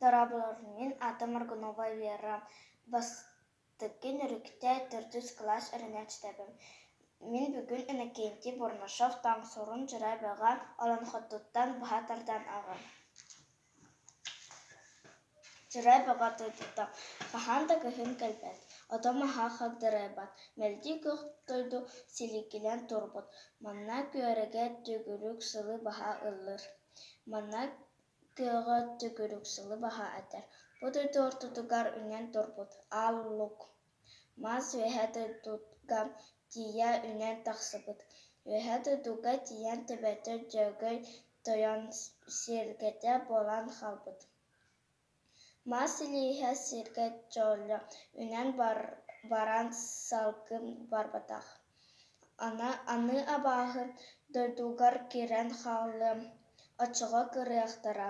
Дорооболоруҥ, мин аатым Аргунова Вера, бастакы Нөрүктэ төрдүс кылаас үөрэнээччитэбин. Мин бүгүн Иннокентий Бурнашов Таҥсурун Дьырай Бөҕө олоҥхотуттан быһа тардан ааҕыам. Дьырай Бөҕө дойдута хаһан да кыһын кэлбэт, ото-маһа хагдарыйбат, мэлдьи күөх дойду силигилээн турбут, манна күөрэгэй төгүрүк сылы быһа ыллыыр, манна Тыаҕа төгүрүк сылы баһа этэр, бу дойду ортотугар үнэн турбут Аал Луук Мас үөһэ дойдуга тиийэ үнэн тахсыбыт, үөһэ дойдуга тиийэн төбөтө Дьөгөй Тойон сэргэтэ буолан хаалбыт. Мас илииһэ сиргэ дьолло үнэн баран салгын барбатах. Аны абааһы дойдугар киирэн хаалыам, оччоҕо кырыахтара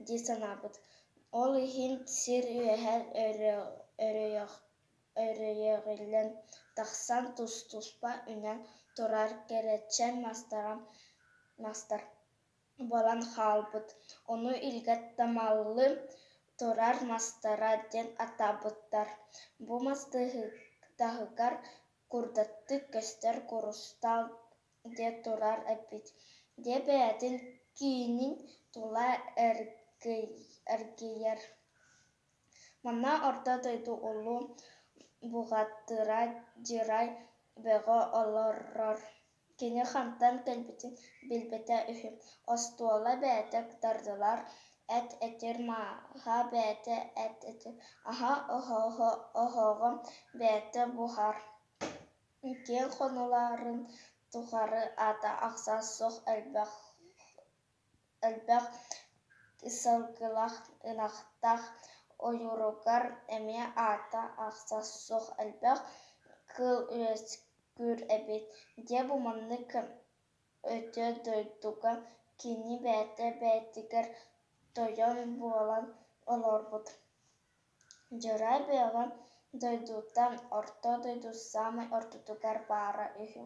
дии санаабыт. Ол иһин сир үөһэ өрөйөҕүллэн тахсан тус-туспа үнэн турар кэрэчээн мастар буолан хаалбыт, ону Илгэ тамаллыы турар мастара диэн ааттаабыттар. Бу мас таһыгар курдаттык көстөр курустаал диэн турар эбит, диэ бэйэтин киинин тула эргийэр. Манна Орто дойду улуу бухатыыра Дьырай Бөҕө олорор. Кини хантан кэлбитин билбэтэ үһү, остуола бэйэтэ тардыллар, эт этир, мааһа бэйэтэ эт этир, аһа оһоҕо бэйэтэ буһар. Киэҥ хонууларын тухары аата ахсаана суох элбэх сылгылаах, ынахтаах, ойууругар эмиэ аата ахса суох элбэх кыыл үөскүүр эбит. Дьэ бу маннык өтө дойдуга кини бэйэтэ бэйэтигэр тойон буолан олорбут. Дьырай Бөҕө дойдута Орто дойду саамай ортотугар баара үһү.